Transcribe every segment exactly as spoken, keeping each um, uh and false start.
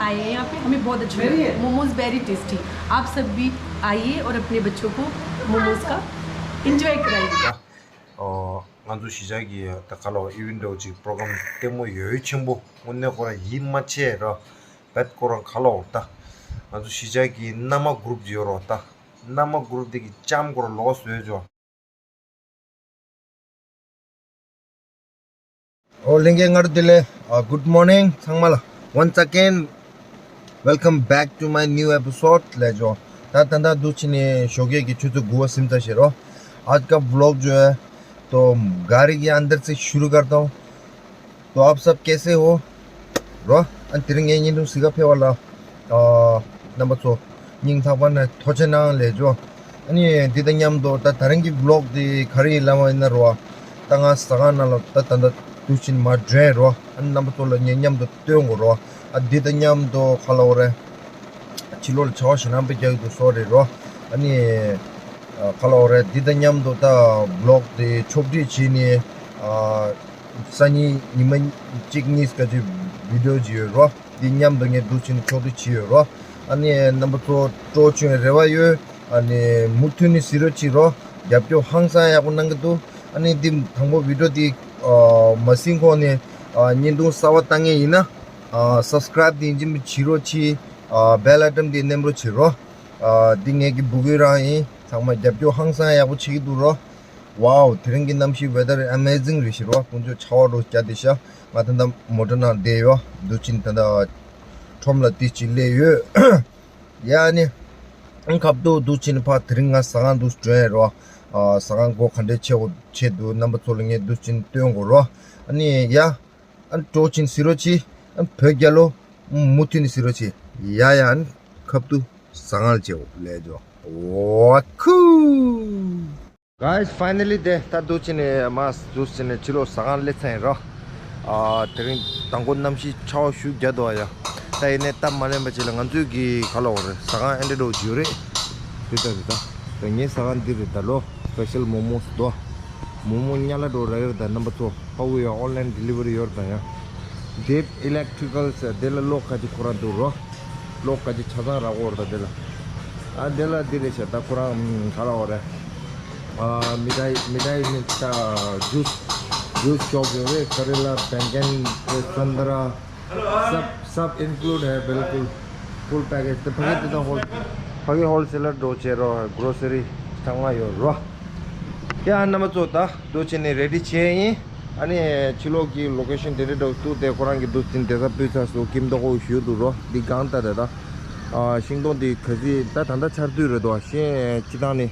आए हैं यहाँ पे, हमें बहुत अच्छा लगा। Momos very tasty. आप सब भी आइए और अपने बच्चों को मोमोज का एंजॉय कराइए। ཨོ། ང་ཚོ་གཞིས་ཆགས་ཀྱི་ད་ག་ལ་ཨི་ཝེན་ཊི་འདྲ་བོ་ཅིག་པོ་རོ་གྷ་རམ་ལྟད་མོ་ཡོད་ཆེན་པོ་དངོས་གནས་ཁོ་རང་ཡིད་མ་ཆེས་ར། བད་ཁོ་རང་ག་ལ་འོ་ད། ང་ཚོ་གཞིས་ཆགས་ཀྱི་མནའ་མ་གུ་རུབ་ཅིག་ཡོད་རོ་ད། མནའ་མ་གུ་རུབ་དེ་གི་ལྕམ་ཁོ་རང་ལོགས་སུ་ཡོད་ཅོ། ཨོ་ལྷན་རྒྱས་སྔ་དྲོ་བདེ་ལེགས། ཨ། Good morning ཚང་མ་ལ། Once again, welcome back to my new episode ལས་ཅོ། ད་ད་ད་འདུག་ཕྱི་ནས་ཞོགས་ཀས་ཀྱི་ཆུ་ཚོད་དགུ་པ་ཟིན་ཚར་ཤེས་རོ། आज का व्लॉग जो है तो गाड़ी के अंदर से शुरू करता हूँ। तो आप सब कैसे हो? རོ། ཨ་དེ་རིང་ངའི་བརྙན་ཐུང་གཟིགས་ག་ཕེབས་པ་ལ། ཨ། རྣམ་པ་ཚོ། སྙིང་ཐག་པ་ནས་ཐུགས་རྗེ་གནང་ལས་ཅོ། ཨ་ནི་འདི་དང་མཉམ་དུ་ད་ད་རིང་གི་བློག་འདི་ག་རེ་ཡིན་ལབ་པ་ཡིན་ན་རོ། ད་ང་ཟ་ཁང་ནང་ལ་ད་ད་ད་དུས་ཕྱིན་མ་འདྲེན་རོ། ཨ་ནི་རྣམ་པ་ཚོ་ལ་ངས་མཉམ་དུ་སྟོན་དགོས་རོ། ཨ་འདི་དང་མཉམ་དུ་ག་ལབ་དགོས་རེད། ཕྱི་ལོགས་ལ་ཆར་པ་ཞེ་དྲག་པོ་རྒྱག་གི་འདུག་སོ་རེད་རོ། ཨ་ནི་ག་ལབ་དགོས་རེད། འདི་དང་མཉམ་དུ་ད་བློག་འདི་ཕྱོགས་སྒྲིག་བྱས་ནས། ཨ། སང་ཉིན་ཉི་མ་གཅིག་གཉིས་སྐད་ཅིག་བི་ཌི་ཡོ་ཅིག་ཡོད་རོ། འདི་མཉམ་དུ་ངས་འདུག་ཕྱིན་ཕྱོགས་སྒྲིག་བྱས་ཡོད་རོ། ཨ་ནི་རྣམ་པ་ཚོ་སྤྲོ་བྱུང་རེ་བ་ཡོད། ཨ་ནི་མུ་མཐུད་ནས་གཟིགས་རོགས་བྱེད་རོ། རྒྱབ་སྐྱོར་ཧང་སང་ཡག་པོ་གནང་གི་འདུག་ཨ་ནི་འདི་དང་པོ་བི་ཌི་ཡོ་འདི་མ་གཟིགས་གོང་ནས་བརྙན་ཐུང་གསར་པ་ལྟ་མཁན་ཡིན་ན་སབ་སི་ཀ་རབ་འདི་ཡིན་གཅིག་མིན་གཅིག་བྱེད་རོགས་བྱེད། བྷེལ་ཨའི་ཊམ་འདི་མནན་རོགས་བྱེད་རོ། འདི་ངེད་ཀྱི་འབོད་སྐུལ་རང་ཡིན། ཚང་མ་རྒྱབ་སྐྱོར་ཧང་སང་ཡག་པོ་བྱེད་ཀྱི་འདུག་རོ། Wow དེ་རིང་གི་གནམ་གཤིས་weather amazing རེད་ཤག་རོ། དཀོན་མཆོག་ཆར་པ་རོ་རྒྱག་བསྡད་ཤག་ང་ད་ལྟ་མོ་ཊ་ནང་བསྡད་ཡོད། འདུག་ཕྱིན་ད་ལྟ་ཁྲོམ་ལ་ཏིས་ཅིག་སླེབས་ཡོད། ཡ་ནི་ཁབ་ཏུ་འདུག་ཕྱིན་ཕ་དེ་རིང་ང་ཟ་ཁང་འདུག་འགྲོ་ཡ་རོ། ཟ་ཁང་སྒོ་ག་འདྲས་ཕྱེ་དགོས་ཆེད་དུ་རྣམ་པ་ཚོ་ལ་ངས་འདུག་ཕྱིན་སྟོན་དགོས་རོ། ཨ་ནི་ཡ། ཨ་ནི་སྤྲོ་ཕྱིན་གཟིགས་རོགས་བྱེད། ཨ་ནི་བོད་རྒྱལ་ལོ། མུ་མཐུད་ནས་གཟིགས་རོགས་བྱེད། ཡ་ཡ། ཨ་ནི་ཁབ་ཏུ་ཟ་ཁང་ལ་བྱེད་དགོས་ལས་ཅོ། ཝ་ཁུ། Guys, finally དེ་ད་འདུག་ཕྱིན་ནས་མ་འདུག་ཕྱིན་ནས་ཕྱི་ལོགས་ཟ་ཁང་སླེབས་ཚར་ཡིན་རོ། ཨ་དེ་རིང་དང་པོ་གནམ་གཤིས་ཆར་པ་ཞེ་དྲག་རྒྱག་འདུག་ཨ་ཡ། ད་ཡིན་ནའི་སྟབས་མ་ལེགས་པ་ཅིག་ལ་ང་ཚོའི་གི་ག་ལབ་དགོས་རེད། ཟ་ཁང་ཨེ་འདྲ་འདྲ་བོ་ཅིག་ཡོད་རེད། དེ་ལྟ་དེ་ལྟ། ད་ངའི་ཟ་ཁང་འདི་རེད་ད་ལོ། སྤེ་ཤལ་མོ་མོ་ཟེར་དོ། མོ་མོ་ཉ་ལ་འགྲོ་ར་ཡོད་ད་རྣམ་པ་ཚོ། ཕ་བུ་ཡ་ཨོན་ལན་ཌི་ལི་ཝ་རི་ཡོད་ད་ཡ། དེབ་ཨི་ལེག་ཊི་རི་ཀལ་ཟེར་དེ་ལ་གློག་ཁ་ཅིག་ཁོ་རང་འདུག་རོ། གློག་ཁ་ཅིག་ཆ་ཚང་རག་གི་ཡོད་ད་དེ་ལ། ཨ་དེ་ལ་འདི་རེད་ཤག་ད་ཁོ་རང་ག་ལབ་དགོས་རེད། ཨ་མི་ཐའི་མི་ཐའི་ནི་ད་ཇུས་ཇུས་ཤོབ་ཡོད་རེད། ཀ་རེ་ལ། བེང་ཀན། སོན་ཏ་ར། सब सब इंक्लूड है बिल्कुल। फुल पैकेज དེ་ཕ་གི་དེ་དང་ཧོལ་ཕ་གི་ཧོལ་སེ་ལར་འགྲོ་བྱེད་རོགས། གྲོ་སེ་རི་ཚང་མ་ཡོད་རོ། ཡ་རྣམ་པ་ཚོ་ད་འདུག་ཕྱིན་ནས་རེ་ཌི་བྱས་ཡིན། ཨ་ནི་ཕྱི་ལོགས་ཀྱི་ལོ་ཀེ་ཤན་དེ་འདྲ་འདྲ་བོ་ཏུ་དེ་ཁོ་རང་གི་འདུག་ཕྱིན་དེ་ས་སྤུས་ཚགས་སུ་ཀིམ་ཏོག་ཞུ་འདུག་རོ། འདི་གང་ལྟར་དེ་ད་ཤིང་སྡོང་འདི་ག་ཚི་ད་ད་ལྟ་ཆར་དུས་རེད་དོ། ཤིང་སྤྱི་བཏང་ནི་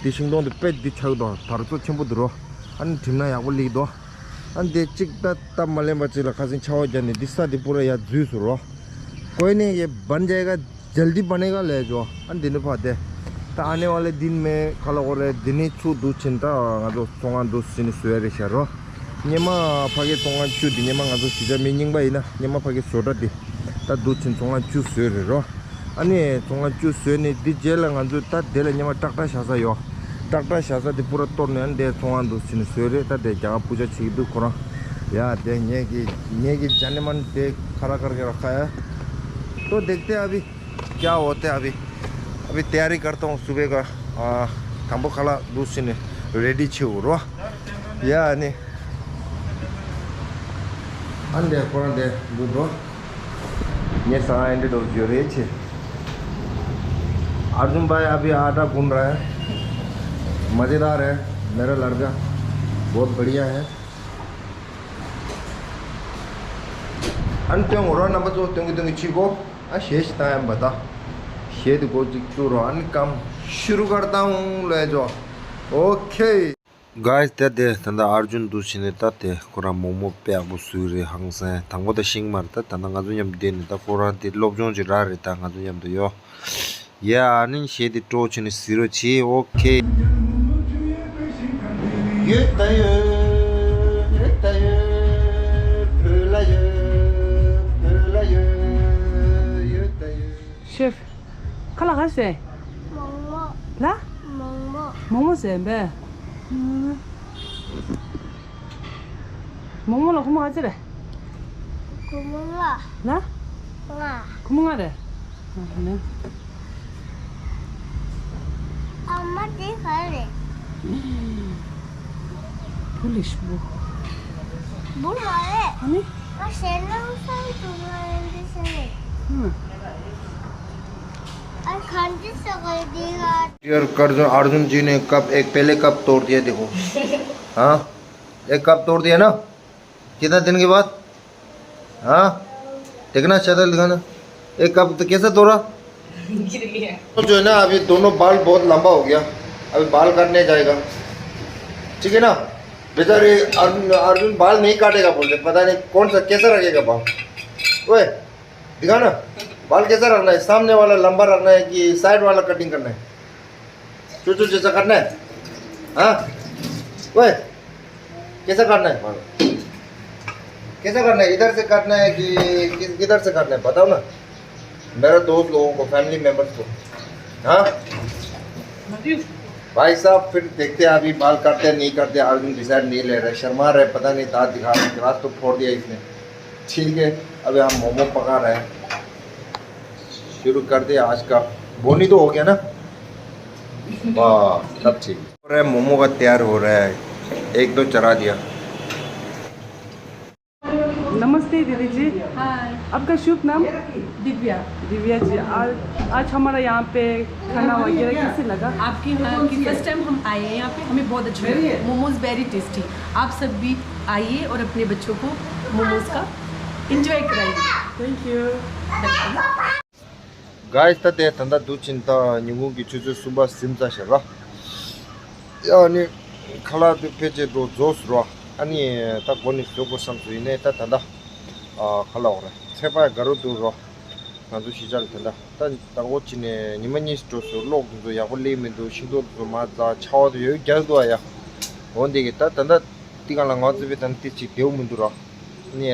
འདི་ཤིང་སྡོང་འདི་དཔེ་འདི་ཆགས་དོ། དར་ཚོ་ཆེན་པོ་འདུག་རོ། ཨ་ནི་གྲིམ་ན་ཡག་པོ་ལིག་དོ། ཨ་འདི་གཅིག་ད་སྟབས་མ་ལེགས་པ་གཅིག་ལ་ཁ་སང་ཆར་པ་བརྒྱབ་ནས་འདི་ས་འདི་པུ་ར་ཡར་འཛུལ་སོང་རོ། कोई नहीं, ये बन जाएगा, जल्दी बनेगा ལས་ཅོ། ཨ་འདི་ནི་ཕ་དེ། ད་आने वाले दिन में ག་ལབ་དགོས་རེད། འདི་ནི་ཚུར་འདུག་ཕྱིན་ད་ང་ཚོ་ཚོང་ཁང་འདུག་ཕྱིན་ནས་བཟོ་ཡ་རེད་ཤག་རོ། སྔོན་མ་ཕ་གི་ཚོང་ཁང་བཅུ་འདི་སྔོན་མ་ང་ཚོ་གཞིས་ཆགས་མི་རྙིང་པ་ཡིན་ན་སྔོན་མ་ཕ་གི་བཟོ་གྲྭ་འདི་ད་འདུག་ཕྱིན་ཚོང་ཁང་བཅུ་བཟོས་རེད་རོ། ཨ་ནི་ཚོང་ཁང་བཅུ་བཟོས་ནས་འདི་རྗེས་ལ་ང་ཚོས་ད་དེ་ལ་སྔོན་མ་ཊེག་ཊར་བཞག་ས་ཡོད། ཊེག་ཊར་བཞག་ས་དེ་པུ་ར་གཏོར་ནས་ཨ་ནི་དེ་ཚོང་ཁང་འདུག་ཕྱིན་བཟོས་རེད། ད་དེ་རྒྱ་གར་པུ་ཇ་བྱེད་ཀྱི་འདུག་ཁོ་རང་། ཡ་དེ་ངེད་ཀྱི་ངེད་ཀྱི་ཇ་ནི་མན་དེ་ཁ་ར་ཁར་གེ་ར་ཁ་ཡ། तो देखते हैं अभी क्या होते हैं। अभी अभी तैयारी करता हूँ सुबह का। དང་པོ་ཁ་ལག་འདུག་ཕྱིན་ནས་རེ་ཌི་བྱེད་འོ་རོ། ཡ་ཨ་ནི། ཨ་འདི་ཁོ་རང་འདི་འདུག་འགྲོ། ངས་ཟ་ཁང་འདི་འགྲོ་རྒྱུ་རེད་ཆེ། अर्जुन भाई अभी आटा गूंद रहा है। मज़ेदार है मेरा लड़का। बहुत बढ़िया है। ཨ་ནི་སྟོན་འོ་རོ། རྣམ་པ་ཚོ་སྟོན་གི་སྟོན་གི་ཕྱི་གོ། ཨ་གཞས་ཤིག་བཏང་ཡ་མ་ད། གཞས་དེ་འགོ་གཅིག་བཙུགས་རོགས། ཨ་ནི་ཀམ་ཤུ་རུ་ཀར་ཏང་ལོས་ཇོ། ཨོ་ཁེ། Guys ད་དེ་ད་ལྟ་ཨར་ཇུན་འདུག་ཕྱིན་ནས་ད་དེ་ཁོ་རང་མོག་མོག་དཔེ་ཡག་པོ་བཟོས་རེད། ཧང་སང་དང་པོ་ད་ཤེས་ཀྱི་མ་རེད། ད་ད་ལྟ་ང་ཚོ་མཉམ་དུ་བསྡད་ནས་ད་ཁོ་རང་དེ་སློབ་སྦྱོང་ཅིག་རག་རེད། ད་ང་ཚོ་མཉམ་དུ་ཡོད། ཡ་ཨ་ནི་གཞས་དེ་སྤྲོ་བྱས་ནས་གཟིགས་རོགས་བྱེད། ཨོ་ཁེ། ཤེཕ། ཁ་ལག་ག་ཟེ། མོག་མོག་ལ། མོག་མོག་མོག་མོག་ཟེ་བས། མོག་མོག་ལ་ཁུ་མོ་ག་ཟེ་རེད། ཁུ་མོ་ལ། ལ། ལ། མོ་ང་རེད། ཨ་མ་དེ་ག་རེད། བུ་ལིཤ་བུ། བུ་མ་རེད། ཨ་ནི། ང་ཞེད་སྣང་ས་དུ་མ་ཡིན་དེ་ཟེར་ནས། ཨ་གང་དེ་ཟེར་གི་དེ་ག अर्जुन अर्जुन जी ने कब एक पहले कब तोड़ दिया देखो। हाँ, एक कब तोड़ दिया ना। कितना दिन के बाद? हाँ, देखना चाहता दिखाना। एक कब तो कैसा तोड़ा? गिर गया। तो जो है ना, अभी दोनों बाल बहुत लंबा हो गया। अभी बाल काटने जाएगा। ठीक है ना? बेचारे अर्जुन अर्जुन बाल नहीं काटेगा बोलते, पता नहीं कौन सा कैसा रखेगा बाल। ओए, दिखा ना, बाल कैसा रखना है? सामने वाला लंबा रखना है कि साइड वाला कटिंग करना है? चूचू जैसा काटना है? हाँ? ओए, कैसा काटना है बाल? कैसा काटना है? इधर से काटना है कि कि- किधर से काटना है, बताओ ना। मेरा दोस्त लोगों को, फैमिली मेंबर्स को। हाँ, भाई साहब, फिर देखते हैं अभी बाल काटते हैं, नहीं काटते हैं। अर्जुन डिसाइड नहीं ले रहे, शर्मा रहे, पता नहीं, दांत दिखा रहे, ग्लास तो फोड़ दिया इसने। ठीक है, अभी हम मोमो पका रहे हैं। शुरू कर दे आज का। बोनी तो हो गया ना? वाह, सब ठीक। हो रहा है, मोमो का तैयार हो रहा है। एक दो चढ़ा दिया। नमस्ते दीदी जी। हाय। आपका शुभ नाम? दिव्या। दिव्या जी, आज, आज हमारा यहाँ पे खाना वगैरह कैसे लगा? आपके यहाँ की फर्स्ट टाइम हम आए हैं यहाँ पे, हमें बहुत अच्छा लगा। Momos very tasty. आप सब भी आइए और अपने बच्चों को मोमोज का एंजॉय कराइए। Thank you. Guys, ད་དེ་ད་ལྟ་འདུག་ཕྱིན་ད་ཉིན་གུང་གི་ཆུ་ཚོད་གསུམ་པ་ཟིན་ཚར་ཤག་ར། ཡ་ནི་ཁ་ལག་དེ་ཕལ་ཆེར་འགྲོ་རྫོགས་སོང་ར། ཨ་ནི་ད་འགོ་ནས་བཟོ་དགོས་བསམ་སོང་། ཡིན་ནའི་ད་ད་ལྟ་ཨ་ཁ་ལག་འོ་ར་ཚོད་དཔག་དགའ་རབ་འདུག་ར། ང་ཚོ་གཞིས་ཆགས་ལ་ད་ལྟ་ད་དང་པོ་ཕྱིན་ནས་ཉི་མ་གཉིས་འགྲོ་སོང་། གློག་དེ་ཚོ་ཡག་པོ་སླེབས་མི་འདུག་ཤིང་ཏོག་དེ་ཚོ་མར་འཛག་ཆར་པ་དེ་ཡོད་རྒྱག་འདུག་ཨ་ཡ། འོ་འདི་གི་ད་ད་ལྟ་འདི་ག་ལ་ང་ཚོ་བའི་ད་ནི་དེ་ཅིག་བདེ་པོ་མི་འདུག་ར། ཨ་ནི་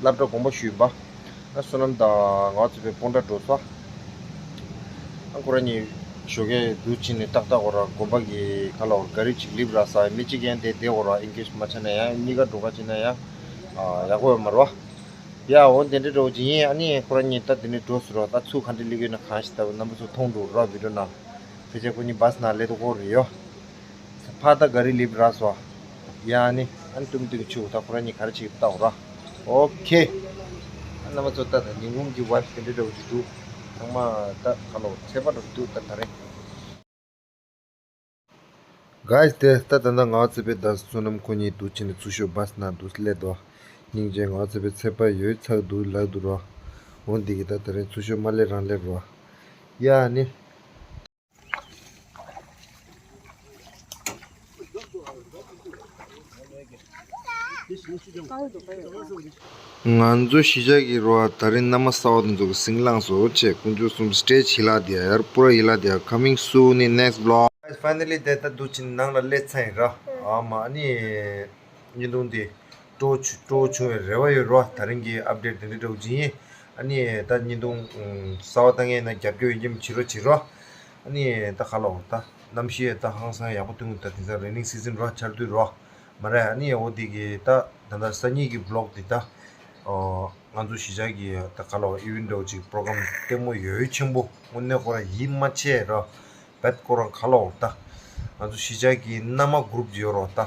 སློབ་གྲྭ་དགོངས་པ་ཞུས་པ། ཨ་བསོད་ནམས་དང་ང་ཚོ་བའི་སྤུན་ཟླ་འགྲོ་ས། ཨ་ཁོ་རང་གཉིས་ཞོགས་ཀས་འདུག་ཕྱིན་ནས་ཏག་ཏག་འོ་ར་དགོན་པ་གི་ཁ་ལ་འོ་ར་ག་རི་ཅིག་སླེབས་ར་ས། མི་གཅིག་ཡང་དེ་བསྡད་འོ་ར། ཨིན་གེ་ཇི་མ་ཆགས་ན་ཡང་གཉིས་ཀ་འགྲོ་ག་ཕྱིན་ན་ཡང་ཨ་ཡག་པོ་ཡོད་མ་རེད་པ། ཡ་འོ་དེ་འདྲ་འདྲ་བོ་ཅིག་ཡིན། ཨ་ནི་ཁོ་རང་གཉིས་ད་དེ་ནས་འགྲོ་སོང་ར། ད་ཚུར་ག་འདྲ་སླེབས་ཀྱི་ཡོད་ན་གང་ཤེས། ད་རྣམ་པ་ཚོ་མཐོང་འགྲོ་ར་བི་ཌིའོ་ནང་། ཕལ་ཆེར་ཁོ་གཉིས་བྷ་སི་ནང་སླེབས་འགྲོ་གི་རེད་ཡོ། ཕར་ད་ག་རི་སླེབས་ར་སོང་། ཡ་ཨ་ནི་ཨ་ནི་ཏུམ་ཏིག་ཆུ་ད་ཁོ་རང་གཉིས་ག་རེ་བྱེད་ཀྱི་ལྟ་འོ་ར། ཨོ་ཁེ། ཨ་རྣམ་པ་ཚོ་ད་ད་ཉིན་གུང་གི་ཝའིབ་དེ་འདྲ་འདྲ་བོ་ཅིག་འདུག་ཚང་མ་ད་ཁ་ལོ་ཚད་པ་འདྲ་བོ་འདུག་ད་ད་རེད། Guys, དེ་ད་ད་ད་ང་ཚོ་བའི་ད་བསོད་ནམས་ཁོ་གཉིས་འདུག་ཕྱིན་ནས་ཚུར་ཤོག་བྷ་སི་ནང་འདུག་སླེབས་འདུག་སྙིང་རྗེ། ང་ཚོ་བའི་ཚད་པ་ཡོད་ཚད་འདུག་ལབ་འདུག་ར། འོ་འདི་གི་ད་ད་རེས་ཚུར་ཤོག་མ་སླེབས་རང་སླེབས་ར། ཡ་ཨ་ནི། ང་ཚོ་གཞིས་ཆགས་ཀྱི་རོ་ད་རིང་མནའ་མ་གསར་པ་དེ་ཚོ་གི་ཟིང་ལངས་སོ་ཆེ་དཀོན་མཆོག་གསུམ་སི་ཊེ་ཇི་ཧི་ལ་དེ་ཡ་ཡར་པུ་ར་ཧི་ལ་དེ་ཡ། Coming soon in next vlog. Guys, finally དེ་ད་འདུག་ཕྱིན་ནང་ལ་སླེབས་ཚར་ཡིན་ར། ཨ་མ་ཨ་ནི་བརྙན་ཐུང་དེ་སྤྲོ་བོ་བྱུང་བའི་རེ་བ་ཡོད་ར། ད་རིང་གི་ཨབ་ཌེཊ་དེ་འདྲ་འདྲ་བོ་ཅིག་ཡིན། ཨ་ནི་ད་བརྙན་ཐུང་གསར་པ་ལྟ་མཁན་ན་རྒྱབ་སྐྱོར་ཡོད་མཁན་བྱེད་རོགས་བྱེད་རོགས། ཨ་ནི་ད་ཁ་ལོ་ད་གནམ་གཤིས་ད་ཧང་སང་ཡག་པོ་སྟོན་གི། ད་དེང་སང་རེ་ནིང་སི་ཛན་རོ་ཆར་དུས་རོ་མ་རེད། ཨ་ནི་འོ་དེ་གི་ད་ད་ད་སང་ཉིན་གི་བི་ལོག་དེ་ད་ང་ཚོ་གཞིས་ཆགས་ཀྱི་ད་ཁ་ལོ་ཨི་ཝེན་ཊི་འདྲ་བོ་ཅིག་པོ་རོ་གྷ་རམ་ལྟད་མོ་ཡོད་ཆེན་པོ་དངོས་གནས་ཁོ་རང་ཡིད་མ་ཆེས་རོ། བེད་ཁོ་རང་ཁ་ལོ་ད་ང་ཚོ་གཞིས་ཆགས་ཀྱི་མནའ་མ་གུ་རུབ་ཅིག་ཡོད་རོ། ད་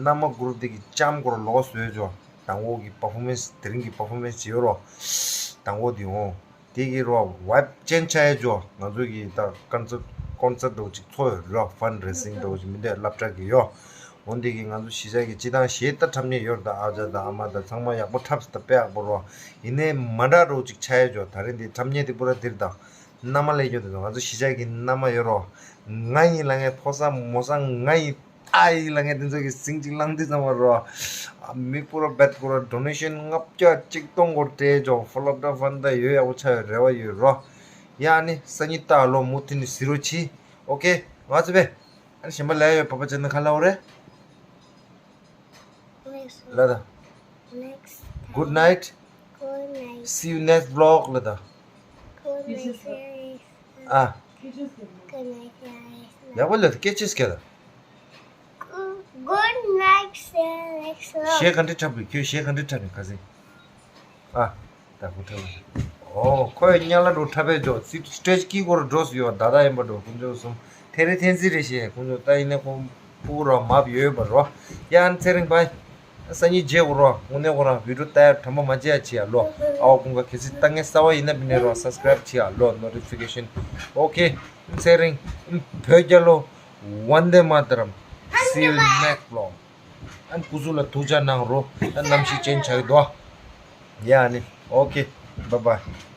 མནའ་མ་གུ་རུབ་དེ་གི་ལྕམ་ཁོ་རང་ལོགས་སུ་ཡོད་ཅོ། དང་པོ་གི་པར་ཕོར་མེན་སི་དེ་རིང་གི་པར་ཕོར་མེན་སི་ཅིག་ཡོད་རོ། དང་པོ་དེ་འོང་། དེ་གི་རོ་ཝའིབ་ཅེན་ཇི་ཆགས་ཡོད་ཅོ། ང་ཚོ་གི་ད་ཀོན་སར་ཊི་ཀོན་སར་ཊི་འདྲ་བོ་ཅིག་ཚོགས་ཡོད་རོ། ཕན་རེ་སིང་འདྲ་བོ་ཅིག་མི་འདུག་སློབ་གྲྭ་གི་ཡོ། འོ་འདི་གི་ང་ཚོ་གཞིས་ཆགས་ཀྱི་སྤྱི་བཏང་གཞས་ད་འཁྲབ་མཁན་ཡོད་རེད། ད་ཨ་ཅག་དང་ཨ་མ་དང་ཚང་མ་ཡག་པོ་འཁྲབ་སྟེ་དཔེ་ཡག་པོ་རོ། ཡིན་ནའི་མ་འདྲ་འདྲ་བོ་ཅིག་ཆགས་ཡོད་ཅོ། ད་རིང་འདི་འཁྲབ་མཁན་དེ་པུ་ར་འདིར་དང་མནའ་མ་ལས་ཡོད་དེ་ཚོ་ང་ཚོ་གཞིས་ཆགས་ཀྱི་མནའ་མ་ཡོད་རོ། ང་ཡིན་ལ་ངའི་ཕོ་གསར་མོ་གསར་ང་ཡིན། ཨ་ཡིན་ལ་ངས་དེ་ཚོ་གི་ཟིང་ཅིག་ལངས་དུས་ཙམ་པ་རོ། མི་པུ་ར་བེད་ཁོ་ར་ཌོ་ནེ་ཤན་ལྔ་བརྒྱ་གཅིག་སྟོང་སྐོར་སྤྲད་ཅོ། ཕོ་ལོབ་ཌ་ཕན་ད་ཡོད་ཡག་པོ་ཆགས་ཡོད་རེ་བ་ཡོད་རོ། ཡ་ཨ་ནི་སང་ཉིན་ལྟ་ལོ་མུ་མཐུད་ནས་གཟིགས་རོགས་གྱིས། ཨོ་ཁེ། ང་ཚོ་བས། ཨ་ནི་གཞན་པ་ལས་ཡོད་པ་པ་ཅན་ན་ཁ་ལ་འོ་རེ། ལ་ད། Next time. Good night. Good night. See you next vlog ལ་ད། Good night, guys. ཨ། Good night, guys. ཡག་པོ་ལ་ད་སྐད་ཆ་སྐད་ད། Good night, see you next vlog. གཞས་ག་འདྲ་འཁྲབ་དགོས། ཁྱོད་གཞས་ག་འདྲ་འཁྲབ་ནས་ཁ་སེང་། ཨ། ད་གོ་ཐོས་པ། ཨོ་ཁོས་ཉ་ལ་འགྲོ་འཁྲབ་པའི་ཇོ་སི་སི་ཊེ་ཇི་ཀི་གོ་རུ་འགྲོ་སུ་ཡོད་ད་ད་ཡིན་པ་འགྲོ་ཀུན་ཇོ་གསུམ་ཐེ་རི་ཐེན་སི་རེ་ཞེས་ཀུན་ཇོ་ད་ཡིན་ནས་ཁོང་ཕུ་རོ་མབ་ཡོད་པ་རོ། ཡ་ཨན་ཚེ་རིང་བའི་སང་ཉིན་རྗེས་འོ་རོ་དངོས་གནས་ཁོ་རང་བི་ཌིའོ་ལྟ་ཡ་དྲན་པ་མ་བརྗེད་ཡ་བྱེད་ཡ་ལོ། ཨའོ་ཀུན་ག་གལ་སྲིད་ལྟ་ངན་གསར་བ་ཡིན་ན་མི་ནས་རོ་སབ་སི་ཀ་རེབ་བྱེད་ཡ་ལོ་ནོ་ཊི་ཕི་ཀེ་ཤན། ཨོ་ཁེ། ཚེ་རིང་བོད་རྒྱལ་ལོ། ཝན་དེ་མ་ཏ་རམ། See you next vlog. ཨན་སྐུ་གཟུགས་ལ་ཐུགས་ཅག་གནང་རོ། ཨན་གནམ་གཤིས་ཅན་ཆགས་འདུག་ཡ་ནི་ཨོ་ཁེ། བཱའི་བཱའི།